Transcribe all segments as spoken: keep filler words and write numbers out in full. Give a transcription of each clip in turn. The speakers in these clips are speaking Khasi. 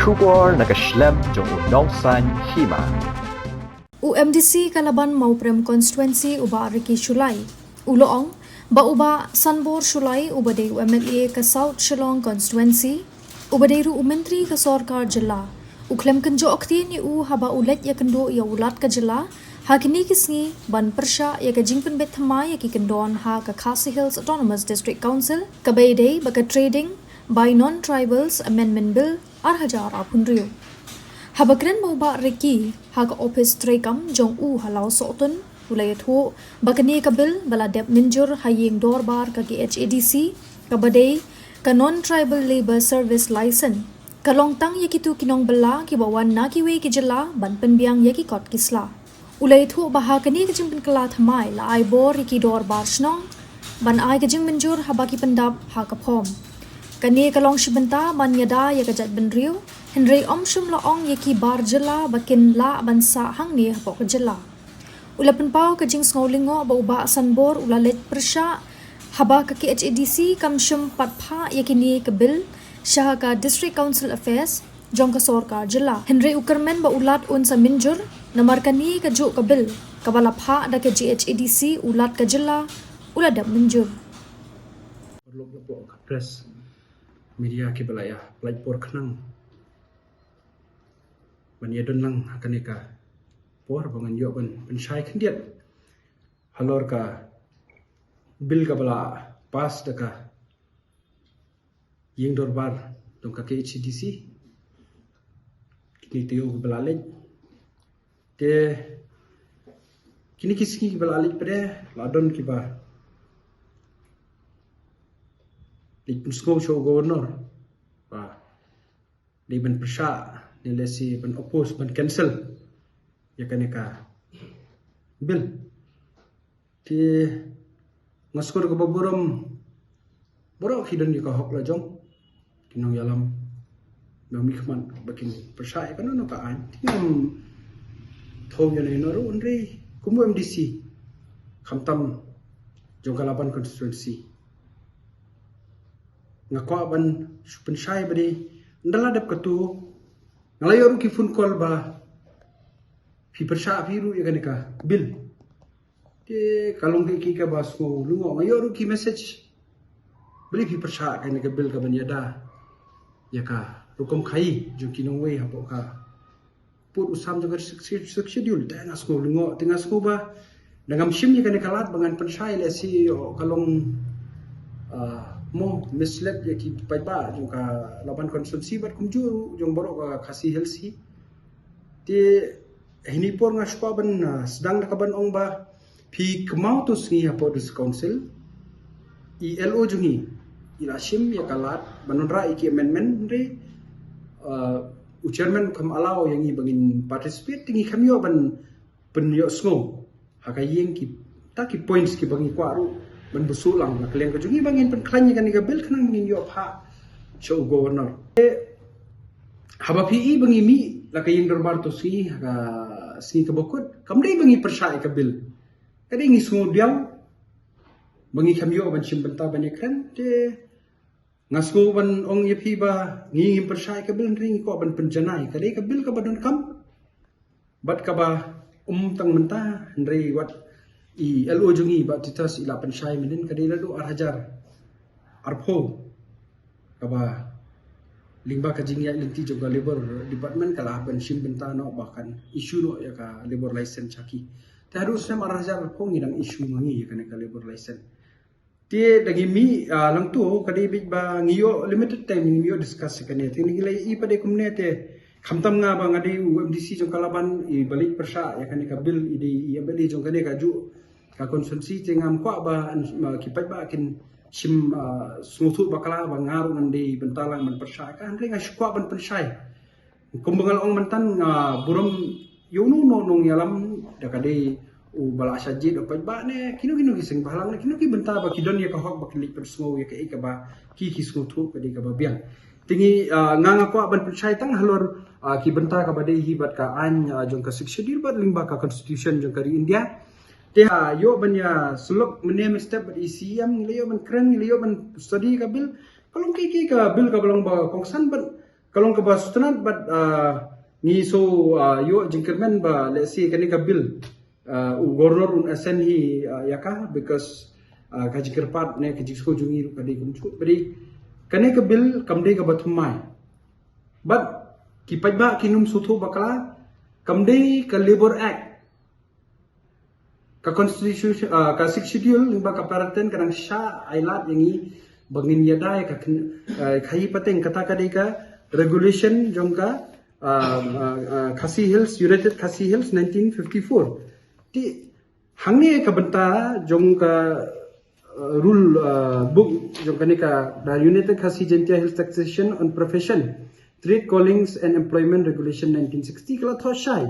Khubor na ka shlem jong u nongsan hima. U M D C ka Laban Mawprem Constituency u Bah Ricky Shullai u la ong ba u Bah Sanbor Shullai uba dei u M L A ka South Shillong Constituency, uba dei ruh u Myntri ka Sorkar Jylla, u khlem kynjoh ktien ïa u haba u leit ïakynduh ïa u Lat ka Jylla ha kine ki sngi ban pyrshah ïa ka jingpynbeit thymmai ïa ki kyndon ha ka Khasi Hills Autonomous District Council kaba ïadei bad ka Trading by Non-Tribals Amendment Bill ar hajar arphew hynriew. Haba kren bad u Bah Ricky ha ka ophis treikam jong u ha Lawsohtun, u la ïathuh ba kane ka bill ba la dep mynjur ha ïing dorbar ka K H A D C kaba dei ka Non-Tribal Labour Service License ka long tang ïa kito ki nongbylla kiba wan na kiwei ki jylla ban pynbiang ïa ki kot ki sla. U la ïathuh ba ha kane ka jingpynkylla thymmai la ai bor ïa ki dorbar shnong ban ai ka jingmynjur haba ki pyndap ha ka form. Kane ka long shi bynta ban ïada ïa ka jaitbynriew, hynrei ym shym la ong ïa ki bar jylla ba kin lah ban sah hangne hapoh ka jylla. U la pynpaw ka jingsngew lyngngoh ba u Bah Sanbor u la leit pyrshah haba ka K H A D C kam shym pat phah ïa kane ka bill sha ka District Council Affairs jong ka Sorkar Jylla. Hynrei u kyrmen ba u Lat un sa mynjur namar kane kajuh ka bill kaba la phah da ka G H A D C u Lat ka Jylla u la dep mynjur. Paralok, hapoh ka press media kiba la ïa pynlait por khnang ban ïadon lang ha kane ka por ba ngan ïoh ban pynshai khyndiat halor ka bill kaba la pass da ka ïing dorbar jong ka K H A D C. Kine ki taïew kiba la leit, te kine ki sngi kiba la leit pat de la don kiba leit pynsngew sha u Governor ba dei ban pyrshah ne lehse ban oppose, ban cancel ïa kane ka bill. Te nga sngew kaba burom, baroh ki don ïa ka hok la jong, ki nongïalam nongmihkhmat ba kin pyrshah ïa kano kano ka aiñ. Te ngam thew ïa kano kano ruh, hynrei kum u M D C khamtam jong ka Laban Constituency, nga kwah ban shu pynshai ba dei ynda la dep kato, nga la ïoh ruh ki phone call ba phi pyrshah phi ruh ïa kane ka bill. Te ka long kaei kaei kaba sngew lyngngoh. Nga ïoh ruh ki message ba lei phi pyrshah kane ka bill kaban ïada ïa ka rukom khaïi jong ki nongwei hapoh ka pud u sam jong ka Sixth Schedule. Te nga sngew lyngngoh, te nga sngew ba da ngam shim ïa kane ka lad ba ngan pynshai, lehse ïoh ka long, ah, mo misled ïa ki paidbah jong ka Laban Constituency bad kumjuh ruh jong baroh ka Khasi Hills hi. Te hynne por nga shu kwah ban, ah, sdang da kaban ong ba phi kynmaw to sngi hapoh District Council i L O jong ngi i la shim ïa ka lad ban wanrah ïa ki amendment, hynrei, ah, u chairman u khlem allow ïa ngi ba ngin participate, te ngi khlem ïoh ban pynïohsngew ha ka ïing kita ki points kiba ngi kwah ruh ban bsuh lang na ka liang ka jong ngi ba ngin pynkhlaiñ ïa kane ka bill khnang ba ngin ïoh phah sha u Governor. Te haba phi i ba ngi mih la ka ïing dorbar to sngi ha ka sngi kaba kut, kam dei ba ngi pyrshah ïa ka bill. Ka dei ngi sngewdiaw ba ngi khlem ïoh ban shim bynta ban ïakren. Te nga sngew ban ong ïa phi ba ngi ngim pyrshah ïa ka bill, hynrei ngi kwah ban pynjanai ka dei ka bill kaba donkam bad kaba um tang mynta, hynrei wat i L O jong ngi Bah Titus i la pynshai mynnin, ka dei naduh ar hajar arphew, kaba lyngba ka jingïaid lynti jong ka Labour Department ka la hap ban shim bynta noh ba kan issue noh ïa ka labour license ha ki. Te haduh snem ar hajar arphew ngi dang issue ma ngi ïa kane ka labour license. Te da ngi mih, ah, lang to ka dei beit ba ngi ïoh limited time, ngi ïoh discuss ïa kane. Te ngi la ïohi pat de kumne, te khamtam nga ba nga dei u M D C jong ka Laban iba leit pyrshah ïa kane ka bill, i dei i M L A jong kane kajuh ka constituency. Te ngam kwah ba ki paidbah kin shim, ah, sngewthuh bakla ba nga ruh ngan dei bynta lang ban pyrshah ka, hynrei nga shu kwah ban pynshai. Kumba nga la ong mynta, nga burom ïa uno uno u nongïalam, da ka dei uba la shah jied u paidbah ne kino kino ki seng bhalang ne kino ki bynta ba ki don ïa ka hok ba ki leit pynsngew ïa kaei kaba ki, ki sngewthuh ka dei kaba biang. Te ngi, ah, nga nga kwah ban pynshai tang halor, ah, ki bynta kaba dei hi bad ka aiñ, ah, jong ka Sixth Schedule bad lyngba ka Constitution jong ka ri India. Te, ah, ïoh ban ïa sylloh mynne mynstep bad i C E M, ngi la ïoh ban kren, ngi la ïoh ban study ka bill. Ka long kaei kaei ka bill kaba long ba kongsan bad ka long kaba sngewtynnat bad, ah, ngi sngew, ah, ïoh jingkyrmen ba lehse kane ka bill, ah, u governor un assent hi, ah, ïa ka, because, ah, ka jingkyrpad ne ka jingsngew jong ngi ruh ka dei kumjuh. Bad kane ka bill kam dei kaba thymmai. Bad ki paidbah kin ym sngewthuh bakla, kam dei ka Labour Act, ka constitution, ah, ka Sixth Schedule lyngba ka para ten ka dang shah ai lad ïa ngi ba ngin ïada ïa ka kyn-, ah, khaïi pateng. Kata ka dei ka regulation jong ka, ah, ah, ah, Khasi Hills, United Khasi Hills nineteen fifty-four. Te hangne ka bynta jong ka, uh, rule, uh, book jong kane ka, the United Khasi Jaintia Hills Taxation on Profession, Trade, Callings and Employment Regulation nineteen sixty, ka la thoh shai: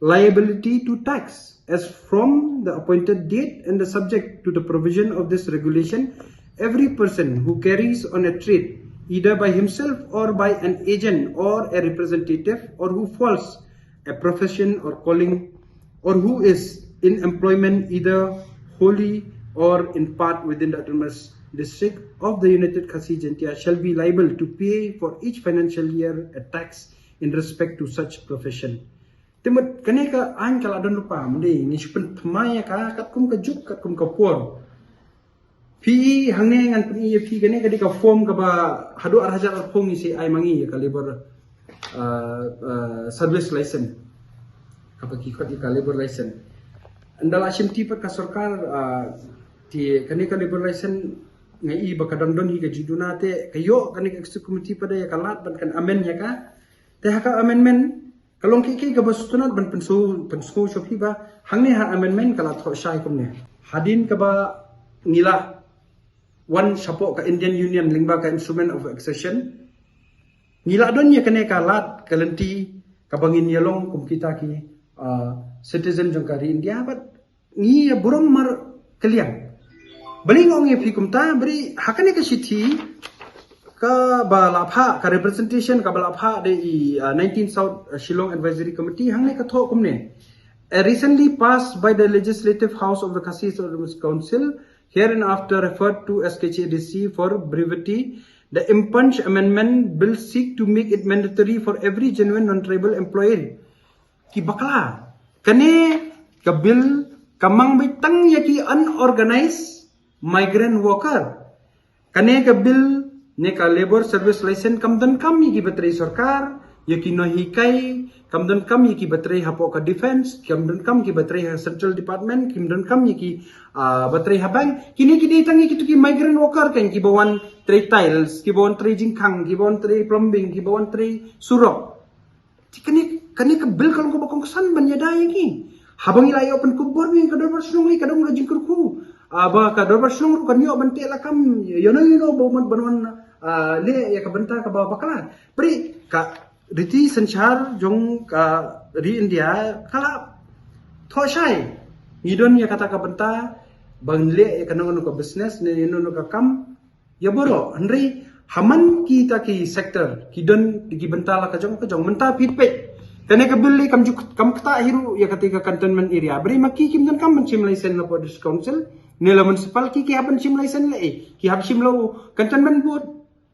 liability to tax as from the appointed date and the subject to the provision of this regulation, every person who carries on a trade, either by himself or by an agent or a representative, or who falls a profession or calling, or who is in employment either wholly or in part within the autonomous district of the United Khasi Jaintia, shall be liable to pay for each financial year a tax in respect to such profession. Te mut kane ka aiñ ka la don lypa, mynta ngi shu pynthymmai ïa ka katkum ka juk, katkum ka por. Phi i hangne ngan pyni ïa phi, kane ka dei ka form kaba haduh ar hajar arphew ngi sa ai ma ngi ïa ka labour, ah, ah, service license, kaba ki khot ïa ka labour license. Ynda la shim ti pat ka sorkar, ah, te kane ka labour license nga i ba ka dang don hi ka jingduna, te ka ïoh kane ka executive committee pat ïa ka lad ban kan amend ïa ka. Te ha ka amendment ka long kiei kiei kaba sngewtynnat ban pynsngew, pynsngew sha phi ba hangne ha amendment ka la thoh shai kumne: Hadien kaba ngi la wan shapoh ka Indian Union lyngba ka Instrument of Accession, ngi la don ïa kane ka lad ka lynti kaba ngin ïa long kum kita ki, ah, citizen jong ka ri India, bad ngi ïa burom markylliang. Balei nga ong ïa phi kumta? Bad ha kane ka shithi kaba la phah, ka representation kaba la phah da i, ah, nineteen South, ah, Shillong Advisory Committee, hangne ka thoh kumne: As recently passed by the Legislative House of the Khasi Autonomous Council, hereinafter referred to as K H A D C for brevity, the impunged amendment bill seek to make it mandatory for every genuine non-tribal employee. Ki bakla, kane ka bill ka mang beit tang ïa ki unorganized migrant worker. Kane ka bill ne ka labour service license kam donkam ïa ki ba trei sorkar, ïa ki nonghikai, kam donkam ïa ki ba trei hapoh ka defence, kam donkam ki ba trei ha central department, kim donkam ïa ki, ah, ba trei ha bank. Kine ki dei tang ïa kito ki migrant worker kan, ki ba wan trei tiles, ki ba wan trei jingkhang, ki ba wan trei plumbing, ki ba wan trei surok. Te kane, kane ka bill ka long kaba kongsan ban ïada ïa ngi. Haba ngi la ïoh pynkup bor ngi, ka dorbar shnong ngi ka don ka jingkyrkhu, ah, ba ka dorbar shnong ruh kan ïoh ban teh lakam ïano ïano ba mut ban wan, ah, leh ïa ka bynta kaba bakla. Bad ka riti synshar jong ka ri India ka la thoh shai ngi don ïa kata ka bynta ban leh ïa kano kano ka business ne ïano ïano ka kam ïa baroh. Hynrei ha man kita ki sector ki don ki bynta la ka jong ka jong. Mynta phi peit, kane ka bill kam ju, kam ktah hi ruh ïa kata ka cantonment area. Bad ma ki kim donkam ban shim license la poh district council ne la municipal, ki ki hap ban shim license la, eh, ki hap shim la u cantonment board.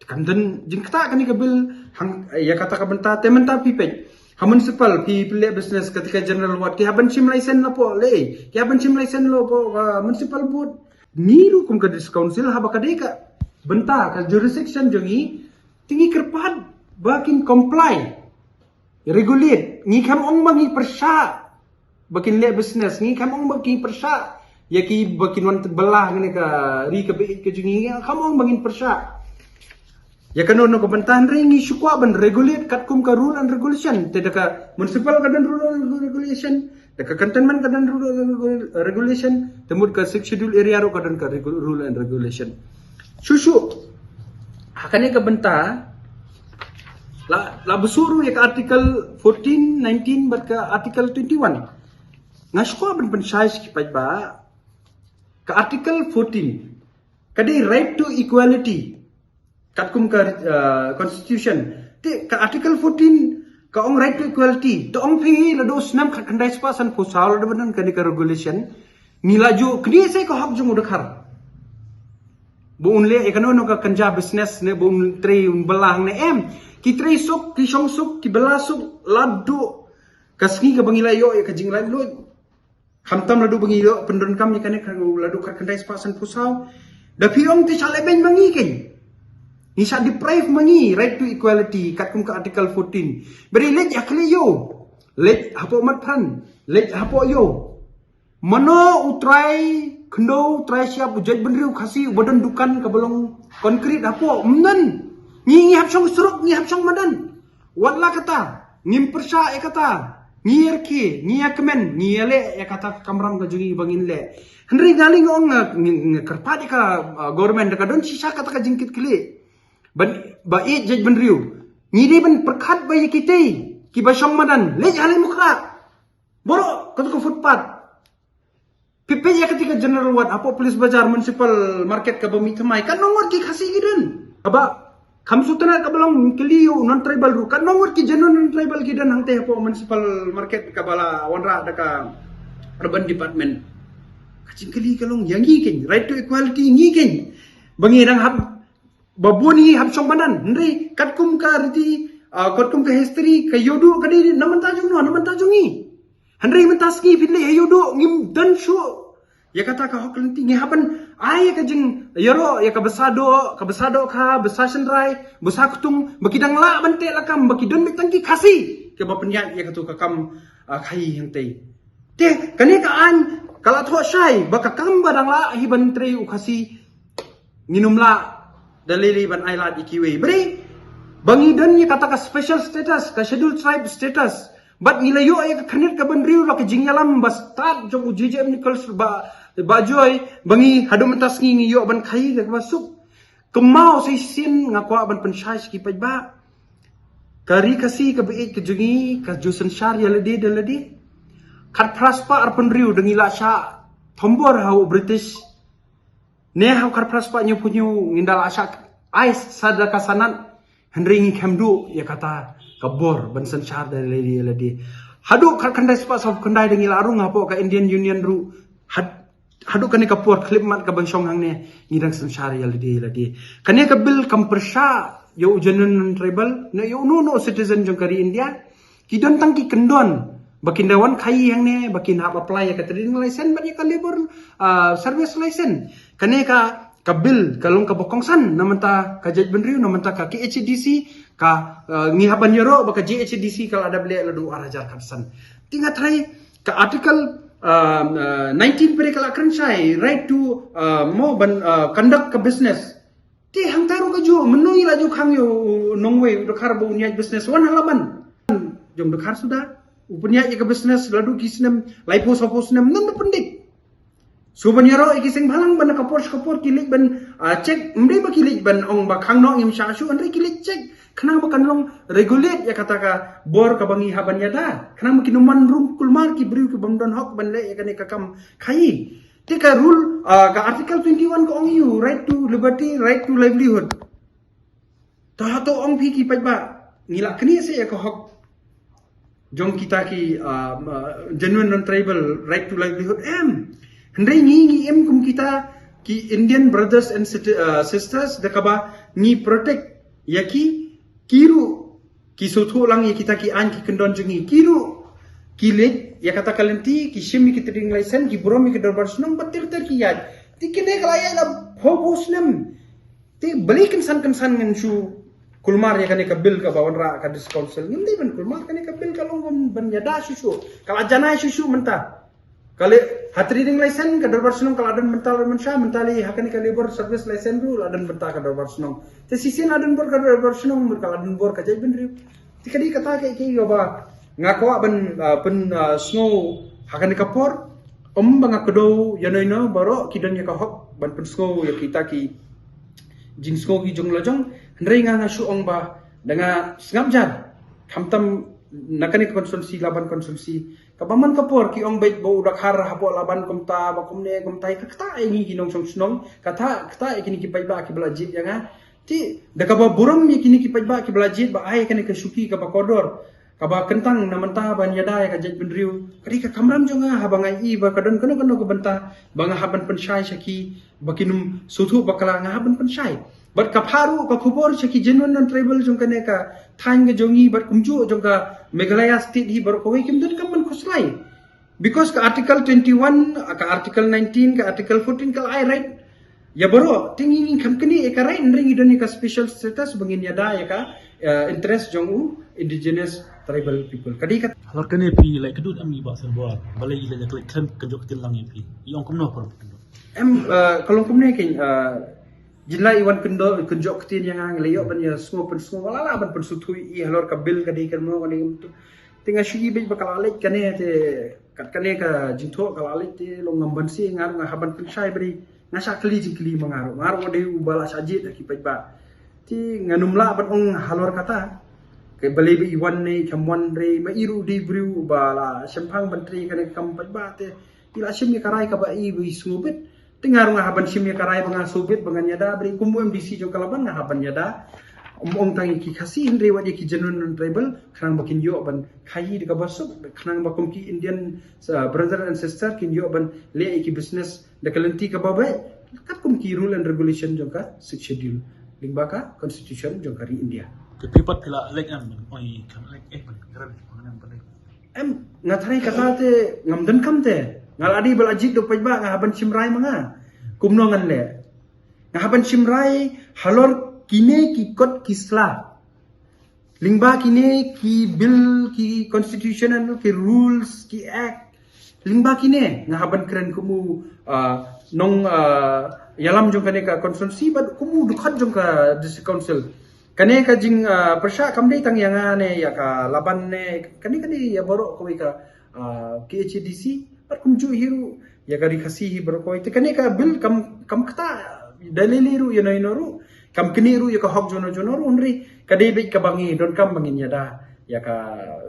Kam don jingktah kane ka bill hang ïa kata ka bynta. Te mynta phi peit ha municipal, phi leh business kata ka general ward, ki hap ban shim license la poh, lei, ki hap ban shim license la poh, ah, municipal board. Ngi ruh kum ka district council, haba ka dei ka bynta ka jurisdiction jong ngi, te ngi kyrpad ba kin comply, regulate. Ngi kam ong ba ngi pyrshah ba kin leh business, ngi kam ong ba kin pyrshah ïa ki ba kin wan bylla ha kane ka ri kaba ïeit ka jong ngi, ngi kam ong ba ngin pyrshah ïa kano kano ka bynta. Hynrei ngi shu kwah ban regulate katkum ka rule and regulation. Te da ka municipal ka don rule and regulation, da ka cantonment ka don rule and regu-, regulation, te mut ka Sixth Schedule area ruh ka don ka regu-, rule and regulation. Shuh shuh ha kane ka bynta la, la bsut ruh ïa ka Article fourteen, nineteen bad ka Article twenty-one. Nga shu kwah ban pynshai sha ki paidbah, ka Article fourteen ka dei right to equality katkum ka, uh, constitution. Te ka Article fourteen ka ong right to equality. Te ong phi la dei u snem khatkhyndai spah sanphew saw la dei ba don kane ka regulation. Ngi la ju knieh sa ka hok jong u dkhar ba un leh ïa kano kano ka kynja business ne ba un trei un bylla hangne, em. Ki trei suk, ki shong suk, ki bylla suk, la duh ka sngi kaba ngi la ïoh ïa ka jinglaitluid. Khamtam la duh ba ngi ïoh pyndonkam ïa kane ka la duh khatkhyndai spah sanphew saw. Da phi ong te shah lehbeiñ ma ngi kein. Ngi shah deprive ma ngi right to equality katkum ka Article fourteen. Bad leit ïa khlieh ïew. Leit hapoh mat phan. Leit hapoh ïew. Mano u trai khyndew, u trai shyiap, u jaitbynriew Khasi uba don dukan kaba long concrete hapoh? Ym don. Ngi, ngi hap shong surok, ngi hap shong madan. Wat la kata, ngim pyrshah ïa kata. Ngi ïa rkhie, ngi ïa kmen, ngi ïa leh ïa kata ka kamram ka jong ngi ba ngin leh. Hynrei nga lei nga ong nga, nga, nga kyrpad ïa ka, uh, government da ka don shisha kata ka jingkitkhlieh. Ban, ba ïeit jaitbynriew. Ngi dei ban pyrkhat ba ïa kitei kiba shong madan. Leit ha Laitumkhrah. Baroh kato ka footpath. Phi peit ïa kata ka general ward hapoh Police Bazar, Municipal Market kaba mih thymmai, katno ngut ki Khasi ki don? Kaba kham sngewtynnat kaba long, kylli ïa u non-tribal ruh, katno ngut ki genuine non-tribal ki don hangtei hapoh Municipal Market kaba la wanrah da ka Urban Department? Ka jingkylli ka long ïa ngi kein, right to equality ngi kein. Ba ngi dang hap, ba bun ngi hap shong madan. Hynrei katkum ka riti, ah, katkum ka history, ka Ïewduh ka dei na bynta jong no, na bynta jong ngi. Hynrei mynta sngi phi leit ha Ïewduh ngim don shuh ïa kata ka hok lynti. Ngi hap ban ai ïa ka jingïaroh ïa ka basa doh, ka basa dohkha, basa shynrai, basa ktung, ba ki dang lah ban teh lakam, ba ki don beit tang ki Khasi kiba pynïaid ïa kato ka kam, ah, khaii hangtei. Te kane ka aiñ ka la thoh shai ba ka kam ba dang lah hi ban trei u Khasi, ngin ym lah da lei lei ban ai lad ïa kiwei. Bad ba ngi don ïa kata ka special status, ka scheduled tribe status. Bad ngi la ïoh ïa ka khyrnit ka bynriew da ka jingïalam ba stad jong u J J M Nichols Bah, Bah Joy, ba ngi haduh mynta sngi ngi ïoh ban khaii da kaba suk. Kynmaw sa shisien nga kwah ban pynshai sha ki paidbah. Ka ri Khasi kaba ïeit ka jong ngi ka ju synshar ïa lade da lade. Khatphra spah arphew hynriew da ngi la shah thombor ha u British. Ne ha u khatphra spah hynñiewphew hynñiew ngin da la shah ai sa da ka sanad. Hynrei ngi khlem duh ïa kata ka bor ban synshar da lade ïa lade. Haduh khatkhyndai spah sawphew khyndai da ngi la rung hapoh ka Indian Union ruh. Had-, haduh kane ka por khyllipmat kaba shong hangne ngi dang synshar ïa lade ïa lade. Kane ka bill kam pyrshah ïa u genuine non-tribal ne ïa uno uno citizen jong ka ri India. Ki don tang ki kyndon ba kin da wan khaii hangne, ba kin hap apply ïa ka trading license bad ïa ka labour, ah, service license. Kane ka, ka bill ka long kaba kongsan na bynta ka jaitbynriew, na bynta ka K H A D C, ka, ah, ngi hap ban ïaroh ba ka J H A D C ka la dep leh la dei ar hajar khatsan. Te nga tharai ka article, ah, ah, nineteen pat ka la kren shai, right to, ah, mo ban, ah, conduct ka business. Te hangta ruh kajuh, mynno ngi la ju khang ïa u nongwei u dkhar ba un ïaid business, wan ha Laban jong u dkhar suda. U pynïaid ïa ka business la duh ki snem laiphew sawphew snem, ym don ba pyndik. Shu ban ïaroh ïa ki seng bhalang ba na ka por sha ka por ki leit ban, ah, check, ym dei ba ki leit ban ong ba khang noh ngim shah shuh, hynrei ki leit check khnang ba kan long regulate ïa kata ka bor kaba ngi hap ban ïada, khnang ba kin ym wan rung kulmar ki briew ki bym don hok ban leh ïa kane ka kam khaii. Te ka rule, ah, ka article twenty-one ka ong ïa u right to liberty, right to livelihood. To hato ong phi ki paidbah ngi la knieh seh ïa ka hok jong kita ki, ah, ah, genuine non-tribal, right to livelihood? Em. Hynrei ngi, ngi im kum kita ki Indian brothers and siti-, ah, sisters da kaba ngi protect ïa ki, ki ruh ki sngewthuh lang ïa kita ki aiñ ki kyndon jong ngi, ki ruh ki leit ïa kata ka lynti, ki shim ïa ki trading license, ki burom ïa ki dorbar shnong, bad ter ter ki ïaid. Te kine ka la ïaid la phew phew snem. Te balei kynsan kynsan ngin shu kulmar ïa kane ka bill kaba wanrah ka District Council? Ngim dei ban kulmar, kane ka bill ka long ban, ban ïada shuh shuh, ka la janai shuh shuh mynta. Ka leh ha trading license ka dorbar shnong ka la don mynta la mynsha, mynta lei ha kane ka labour service license ruh la don mynta ka dorbar shnong. Te shisien la don bor ka dorbar shnong, mynta la don bor ka jaitbynriew. Te ka dei kata ka, ka, kaba nga kwah ban, ah, pyn, ah, sngew ha kane ka por. Ym ba nga kdew ïano ïano, baroh ki don ïa ka hok ban pynsngew ïa kita ki jingsngew ki jong la jong. Hynrei nga, nga shu ong ba da nga sngap jar, khamtam na kane ka constituency, Laban constituency, kaba man ka por ki ong beit ba u dkhar hapoh Laban kumta, ba kumne kumta, ka ktah ïa ngi ki nongshong shnong, ka ktah, ktah ïa kine ki paidbah kiba la jied ïa nga. Te da kaba burom ïa kine ki paidbah kiba la jied ba ai kane ka shuki kaba kordor, kaba kyntang na mynta ban ïada ïa ka jaitbynriew, ka dei ka kamram jong nga, haba nga i ba ka don kano kano ka bynta ba nga hap ban pynshai sha ki, ba kin ym sngewthuh bakla, nga hap ban pynshai. Bad ka phah ruh ka khubor sha ki genuine non-tribal jong kane ka thaiñ ka jong ngi bad kumjuh jong ka Meghalaya state hi baroh kawei kim donkam ban khuslai. Because ka Article twenty-one, ka Article nineteen, ka Article fourteen ka la ai right ïa baroh. Te ngi ngim kham knieh ïa ka right, hynrei ngi don ïa ka special status ba ngin ïada ïa ka, eh, interest jong u indigenous tribal people. Ka dei ka Halor kane phi leh kynduh em ïa i Bah Sarbor? Balei i la ïa klet khlem kynjoh ktien lang ïa phi? I ong kumno por kynduh? Em, eh, ka long kumne kein, eh, jin la i wan kynduh, kynjoh ktien ïa nga, ngi la ïoh ban ïa sngew pynsngew, la lah ban pynsngewthuh ïa i halor ka bill ka dei kumno, ka dei kumno. Te nga shu i beit ba ka la leit kane te, kat kane ka jingthoh ka la leit te long ngam banse, nga ruh nga hap ban pynshai ba dei nga shah kylli jingkylli ma nga ruh. Nga ruh nga dei uba la shah jied ha ki paidbah. Te ngan ym lah ban ong halor kata. Ka balei ba i wan ne i kham wan, hynrei ma i ruh dei briew uba la shemphang ban trei kane ka kam paidbah te i la shim ïa ka rai kaba i ba i sngewbit. Te nga ruh nga hap ban shim ïa ka rai ba nga sngewbit ba ngan ïada, ba dei kum u M D C jong ka Laban nga hap ban ïada. Ym ong tang ïa ki Khasi, hynrei wat ïa ki genuine non-tribal, khnang ba kin ïoh ban khaii da kaba suk, khnang ba kum ki Indian, uh, brother and sister kin ïoh ban leh ïa ki business da ka lynti kaba beit, katkum ki rule and regulation jong ka Sixth Schedule lyngba ka Constitution jong ka ri India. Te phi pat phi la leit em? Oi, kam leit, eh, ban kren, ban kren, ban kren. Em, nga tharai kata te ngam donkam te. Nga la dei ba la jied da u paidbah, nga hap ban shim rai ma nga. Kumno ngan leh? Nga hap ban shim rai halor kine ki kot ki sla. Lyngba kine ki bill, ki constitution, ki rules, ki act. Lyngba kine nga hap ban kren kum u, ah, nong, ah, ïalam jong kane ka constituency bad kum u dkhot jong ka district council. Kane ka jing, ah, pyrshah kam dei tang ïa nga ne ïa ka Laban ne, kane ka dei ïa baroh kawei ka, ah, K H A D C bad kumjuh hi ruh ïa ka Ri Khasi hi baroh kawei. Te kane ka bill kam, kam ktah da lei lei ruh ïano ïano ruh, kam knieh ruh ïa ka hok jong no jong no ruh, hynrei ka dei beit kaba ngi donkam ba ngin ïada ïa ka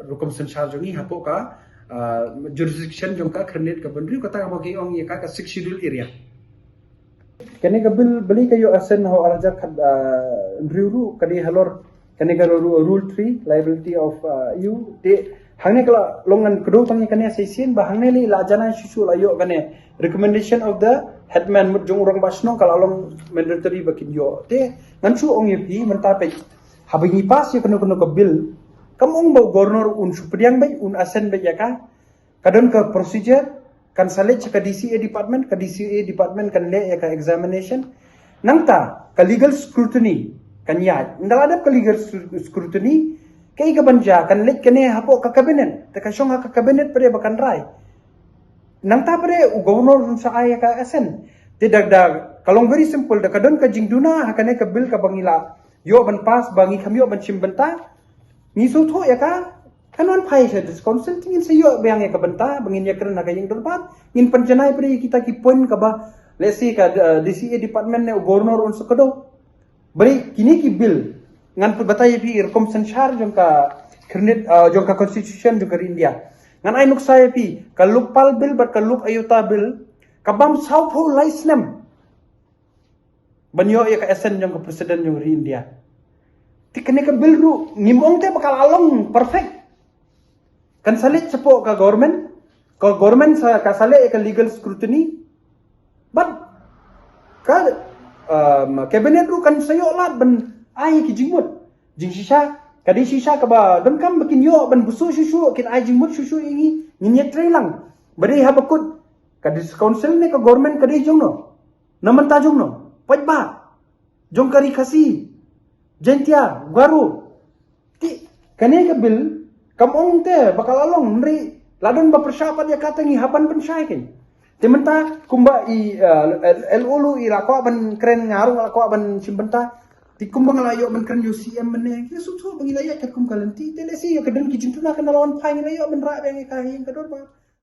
rukom synshar jong ngi hapoh ka, ah, jurisdiction jong ka khyrnit ka bynriew, kata kaba ki ong ïa ka, ka Sixth Schedule area. Kane ka bill balei ka ïoh assent ha u ar hajar khat, ah, hynriew ruh, ka dei halor kane ka ru-, rule three, liability of, ah, E U. Te hangne ka la long ngan kdew tang ïa kane sa shisien ba hangne lei la janai shuh shuh la ïoh kane recommendation of the headman, mut jong u rangbah shnong ka la long mandatory ba kin ïoh. Te ngan shu ong ïa phi mynta peit, haba ngi pass ïa kano kano ka bill, kam ong ba u governor un shu pdiang beit, un assent beit ïa ka. Ka don ka procedure, kan sa leit sha ka D C A department, ka D C A department kan leh ïa ka examination. Nangta ka legal scrutiny kan ïaid. Ynda la dep ka legal scru-, scrutiny, kaei kaban jia, kan leit kane hapoh ka cabinet, te ka shong ha ka cabinet pat ba kan rai. Nangta pat u governor un sa ai ïa ka assent. Te da, da ka long very simple, da ka don ka jingduna ha kane ka bill kaba ngi la ïoh ban pass ba ngi kham ïoh ban shim bynta. Ngi sngewthuh ïa ka, kan wan phai sha district council, te ngin sa ïoh biang ïa ka bynta ba ngin ïakren ha ka ïing dorbar. Ngin pynjanai pat ïa kita ki point kaba, let's say, ka, uh, D C A department ne u governor un sa kdew. Balei kine ki bill, ngan pynbatai ïa phi rukom synshar jong ka khyrnit, uh, jong ka constitution jong ka ri India. Ngan ai nuksa ïa phi, ka Lokpal bill bad ka Lok Ayuta bill ka bam sawphew lai snem ban ïoh ïa ka assent jong ka president jong ri India. Te kane ka bill ruh ngim ong te ba ka la long perfect. Kan sa leit shapoh ka government, ka government sa, ka sa leh ïa ka legal scrutiny. Bad ka, um, cabinet ruh kan sa ïoh lad ban ai ki jingmut. Jingshisha, ka dei shisha kaba donkam ba kin ïoh ban bsuh shuh shuh, kin ai jingmut shuh shuh ïa ngi, ngin ïatrei lang. Ba dei haba kut ka district council ne ka government ka dei jong no? Na mynta jong no? Paidbah jong ka Ri Khasi, Jaintia, Garo. Te kane ka bill kam ong te ba ka la long, hynrei la don ba pyrshah pat ïa ka, te ngi hap ban pynshai kein. Te mynta kumba i, uh, L O Lu i la kwah ban kren, nga ruh nga la kwah ban shim bynta. Te kumba nga la ïoh ban kren ïa u C M mynne, ngi sngewthuh ba ngi la ïaid katkum ka lynti. Te lehse ïa ka don ki jingduna kan da la wan phai, ngi la ïoh ban rah biang ïa ka ha ïing ka dorbar.